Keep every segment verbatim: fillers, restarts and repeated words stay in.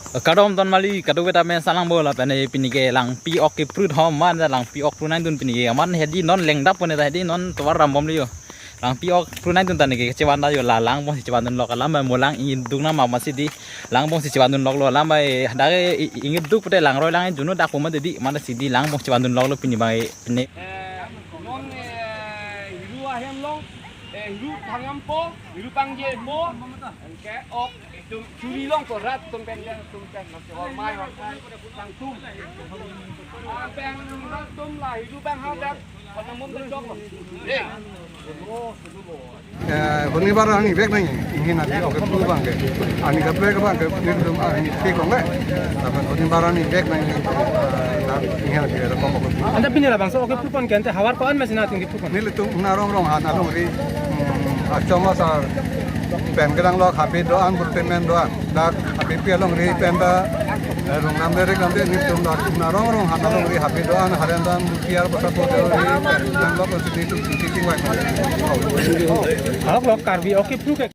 Kardom donmali, kadokave ta men salang bo lapen pini ke langpi ok keprut ho man ta langpi ok pru nangdun pini ke man hedi non lengdap pon ta hedi non tovar rambom liyo. Langpi ok pru nangdun ta neke chevan ta yo la langbong si chevandun lok alam ba mo lang ingduk na ma masi di langbong si chevandun lok lo alam ba eh, dak eh, i- ingduk pute langroi lang juno dak poma dedi man si di langbong chevandun lok lo pini ba eh, pini. Eh, non eh, hiru ahem long, eh, hiru thangam po, hiru pangje po, anke ok, tum churi long po rat tum pen tum pen, mas hor mai hor kai, tang tum. Ah, pen rat tum la hiru bang hadak, kota mun terjok lo. Eh. Eh, honibar ani bek nang, ingin ati oke pru bang ke. Ani kaprek bang ke, ini belum ani tik bang ke. Tapi honibar ani bek nang, eh, ingin ati ada kok oke pru. Anta pini labangso oke pru pon ke anta havar ko-an masi nangtum keprut pon? Nelitum nang rong rong ha nang longri, hmm, achom asar pen kedang lo happy doan, entertainment doan. Dak happy pi alongri pen ta, eh, rong nam derek nam de nelitum dak nang rong rong ha nang longri happy doan, haren dan piar basa po de ri pen nang lo konsi nelitum tingting wai. Halok lok Karbi oke pru ke.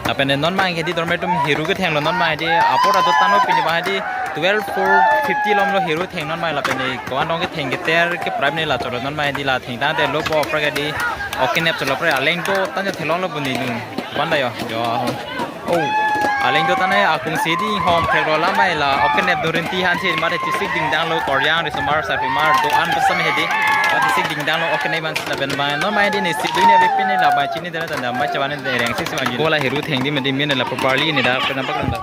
Lapen non bang hedi dorme tum hiru kethenglo non bang hedi apor adot tano pini bang hedi twelve four fifty lom lo hiru theng non bang lapen ko-an rong ketheng keter ke prime ne la cholo non bang hedi la thengtang te lo po pra hedi oke nep cholo pra aleng to tanya thelong lo buni dun. Panda yo yo. Oh. Aleng to tane akung si di hom phek lo lam bang la oke nep durin ti han si mate chisik dingdang lo koryang risomar sarpimar doan besam hedi. Mate chisik dingdang lo oke ne bang lapen bang non bang hedi ne si dun ya bepin ne la bang chini dana tanda mai chawan ne reng si si bang. Ko la hiru theng di medi min la properly ne da pen nampak da.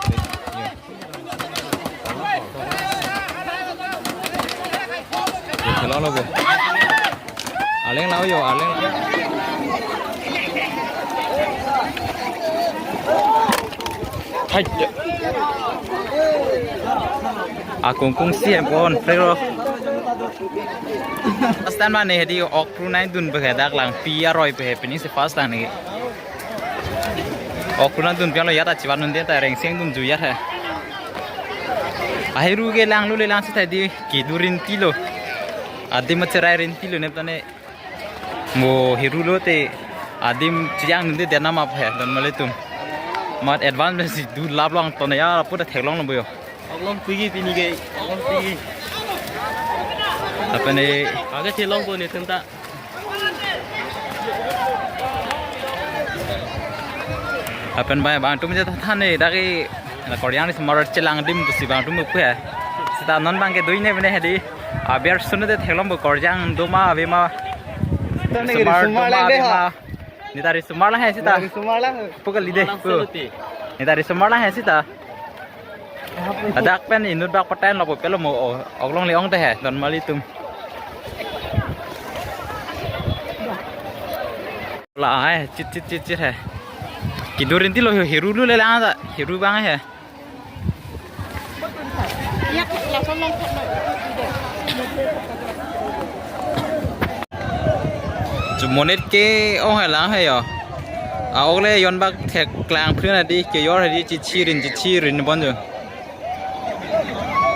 Yo. Yo, thelong lo bo. Aleng la yo, aleng la. Hai. Akung kung si em kon, pero. First time mane hedi ok pru nangdun pe dak langpi aroi pe pini si first time ne. Ok pru nangdun piang lo ya ta chevandun de ta reng seng dun ju ya he. Ahiru ke lang lo le lang si ta di kedurin ti lo. Adim ma cherai rin ti lo nep tane. Mo hiru lo te adim chiyang dun de de nama he donmali tum. Mat advance si du lap long ton ya pu ta theklong lo bo yo. Oklong pigi pini ke, oklong pigi. Lapen e, age thelong ko ne thenta. Lapen bang bang tum je than ne dak e, la koryang risomar chelang dim pusi bang tum pu he. Sita non bang ke dui ne bene hedi. Aber sunu de theklong bo koryang doma ave ma. Tane ke risomar doma lang de ave ha. Ma. Neta risomar lang he sita. Risomar lang. Pu kali de. Pu. Neta risomar lang he sita. Ladak pen inut bak patan lo pelo mo o- oklong le ong te he donmali tum. La ai chit chit chit chit he. Kedurin ti lo hiru lo le lang ta hiru bang he. Chumonit ke ong hai lang hai yo. A ok le yon bak thek klang phrin adi ke yor adi chichirin chichirin bon jo.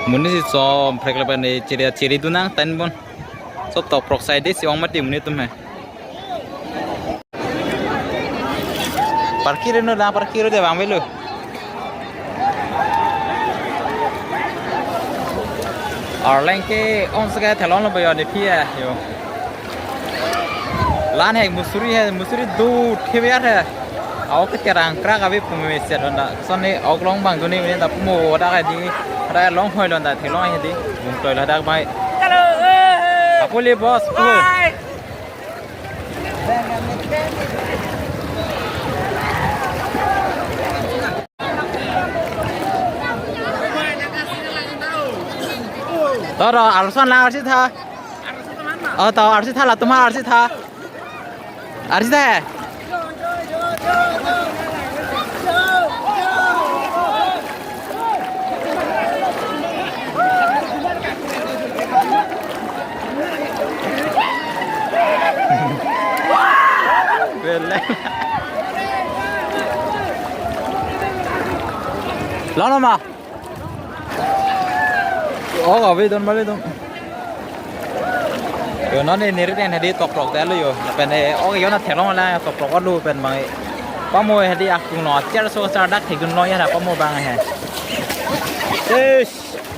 Monit si chom phrek lapen chiri chiri dunang tan bon. So tok prok sai de si ong mati monit tum hai. Parkir no la parkir de bang belu. Arleng ke ong sega thelong lo bayo ne phi yo. Lan he musuri he musuri du thibiar he. Au ke terang krak abi pume se don da. Sone oklong bang duni mene da pumo da ka di. Ra long hoi don da thelong he di. Bung toi la dak bai. Hello. Apuli boss pu. Bye. Toro, arloso lang arsi tha. Oh, to arsi tha latum arsi tha. Arsi tha. Bele. Lalo ma. Oh, abe don bale don. Yo non ne neri ten hadi tok tok dalo yo. Pen e oh yo na thelong la tok tok lo pen bang. Pamo hadi akung no chair so chair dak thekdun lo ya pamo bang he. Eish.